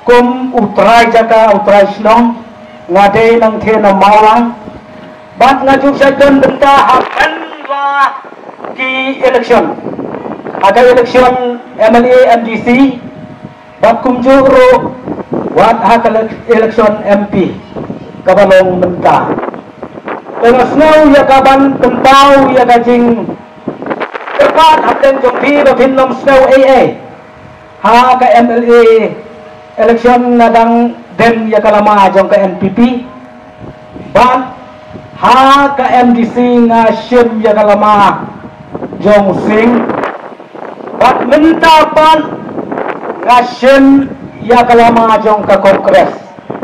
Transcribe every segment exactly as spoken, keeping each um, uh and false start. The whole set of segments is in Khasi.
Kum u trai jaka, u trai shnong, nga dei nangtei na Mawlang. Bad nga ju shah don bynta ha ban la ki election. Ha ka election M L A, M D C. Bad kumjuh ruh wat ha ka le-, election M P kaba long mynta. Te nga sngew ïa ka ban pynpaw ïa ka jingkyrpad hapdeng jong phi ba phin ym sngew ei ei. Ha ka M L A election nga dang dem ïa ka lama jong ka N P P. Bad ha ka M D C nga shim ïa ka lama jong Sing. Bad mynta pat nga shim ïa ka lama jong ka Congress.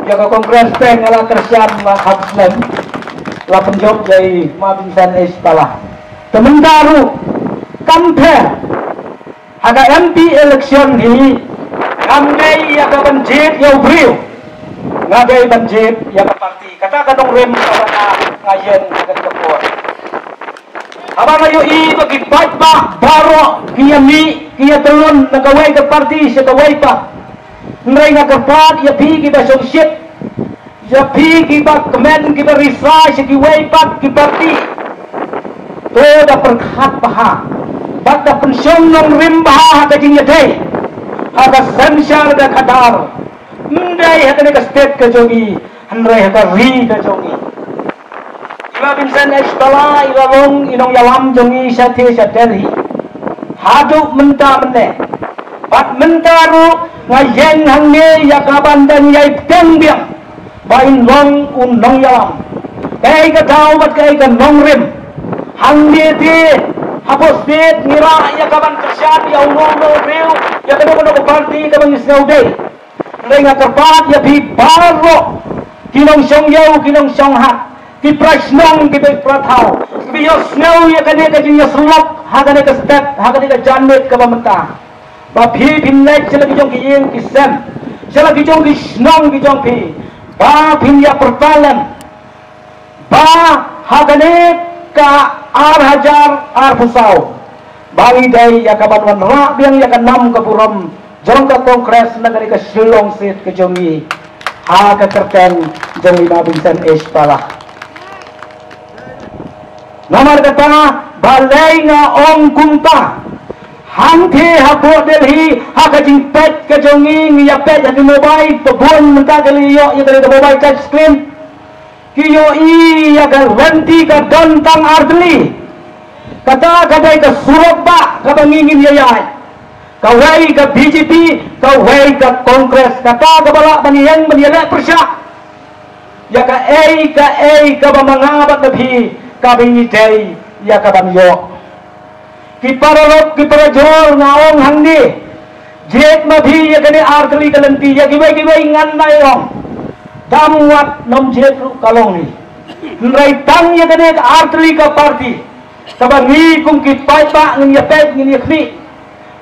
Ïa ka Congress te nga la kyrshan la hap slem, la pynjop ïa i Ma Vincent H Pala. Te mynta ruh kam pher. Ha ka M P election hi, ngam dei ïa ka ban jied ïa u briew. Nga dei ban jied ïa ka party. Kata ka nongrim kaba nga, nga ïeng ha kane ka por. Haba nga ïohi ba ki paidbah baroh ki ïa mih, ki ïa tyllun na kawei ka party sha kawei pat. Hynrei nga kyrpad ïa phi kiba shongshit, ïa phi kiba kmen, kiba risa sha kiwei pat ki party. To da pyrkhat bha bad da pynshong nongrim bha ha ka jingïadei ha ka synshar da khadar. Ym dei ha kane ka state ka jong ngi, hynrei ha ka ri ka jong ngi. I Ma Vincent H Pala i la long i nongïalam jong ngi shatei sha Delhi haduh mynta mynne. Bad mynta ruh nga ïeng hangne ïa ka ban dang ïai bteng biang ba in long u nongïalam. Kaei ka daw bad kaei ka nongrim. Hangne te hapoh state ngi rah ïa ka ban kyrshan ïa uno uno u briew, ïa kano kano ka party kaba ngi sngew dei. Hynrei nga kyrpad ïa phi baroh ki nongshong ïew, ki nongshong hat, ki para shnong, ki para thaw, kiba ïohsngew ïa kane ka jingïasyllok ha kane ka step, ha kane ka janmiet kaba mynta. Ba phi phin leit sha la ki jong ki ïing ki sem, sha la ki jong ki shnong ki jong phi, ba phin ïa pyrta lem ba ha kane ka ar hajar arphew saw ba ngi dei ïa ka ban wanrah biang ïa ka nam ka burom jong ka Congress na kane ka Shillong seat ka jong ngi ha ka kyrteng jong i Ma Vincent H Pala. Namar kata balei nga ong kumta? Hangtei hapoh Delhi ha ka jingpeit ka jong ngi, ngi ïa peit ha ki mobile, ba bun mynta ki la ïoh ïa kane ka mobile touch screen. Ki ïohi ïa ka lynti ka don tang artylli. Kata ka dei ka surok ba kaba ngi ngin ïa ïaid. Kawei ka B J P, kawei ka Congress. Kata kaba lah ban ïeng ban ïaleh pyrshah ïa kaei kaei kaba ma nga bad ma phi kaba ngi dei ïa ka ban ïoh. Ki paralok, ki parajor, nga ong hangne, jied ma phi ïa kane artylli ka lynti, ïa kiwei kiwei ngan nai ong. Dam wat nym jied ruh ka long hi. Hynrei tang ïa kane ka artylli ka party kaba ngi kum ki paidbah ngin ïa peit, ngin ïa khmih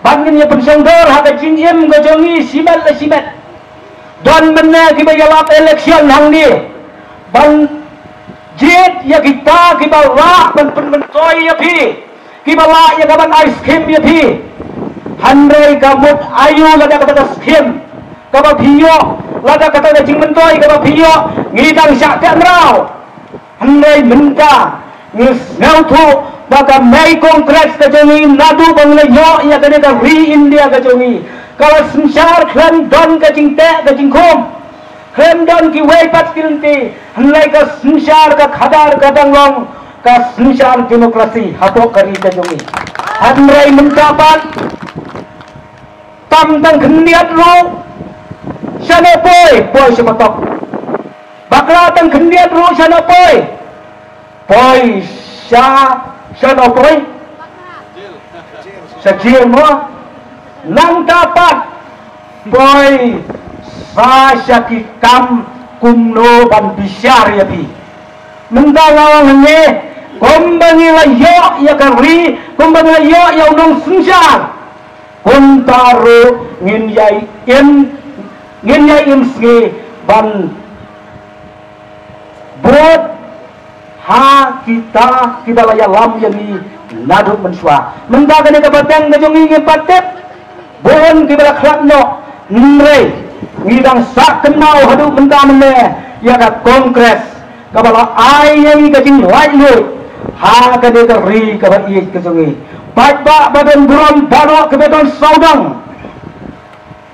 bad ngin ïa pynshongdor ha ka jingim ka jong ngi shimet la shimet. Don mynne kiba ïalap election hangne ban jied ïa kita kiba lah ban pynmyntoi ïa phi, kiba lah ïa ka ban ai skim ïa phi. Hynrei ka mut aïu lada kata ka skim kaba phi ïoh, lada kata ka jingmyntoi kaba phi ïoh ngi dang shah teh mraw. Hynrei mynta ngi sngewthuh ba ka mei Congress ka jong ngi naduh ba ngi la ïoh ïa kane ka ri India ka jong ngi, ka la synshar khlem don ka jingteh ka jingkhum, khlem don kiwei pat ki lynti, hynrei ka synshar ka khadar ka dang long ka synshar demokrasi hapoh ka ri ka jong ngi. Hynrei mynta pat tam tang khyndiat ruh shano poi, poi sha patok. Bakla tang khyndiat ruh shano poi, poi sha, shano poi? Sha jil mo. Nangta pat poi sa sha ki kam kumno ban bishar ïa phi. Mynta nga ong hangne, kumba ngi la ïoh ïa ka ri, kumba ngi la ïoh ïa u nongsynshar, kumta ruh ngin ïai im, ngin ïai im sngi ban bud ha kita kiba la ïalam ïa ngi naduh mynshuwa. Mynta kane ka pateng ka jong ngi ngim pat tip bun kiba la khlad noh, hynrei Ngi dang sah kynmaw haduh mynta mynne ïa ka Congress kaba la ai ïa ngi ka jinglaitluid ha kane ka ri kaba ïeit ka jong ngi. Paidbah ba don burom baroh kiba don sawdong.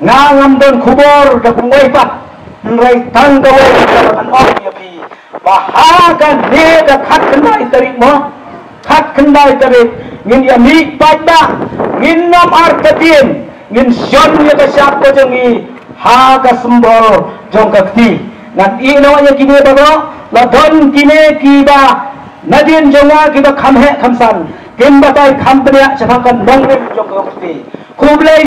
Nga ngam don khubor da kumwei pat, hynrei tang kawei kaba ngan ong ïa phi ba ha kane ka khatkhyndai tarik mo, khatkhyndai tarik ngin ïa mih paidbah, ngin nym artatien, ngin shon ïa ka shap ka jong ngi ha ka symbol jong ka kti. Ngan ïeh noh ïa kine baroh, la don kine kiba nadien jong nga kiba kham heh kham san, kin batai kham bniah shaphang ka nongrim jong ka kti. Khublei.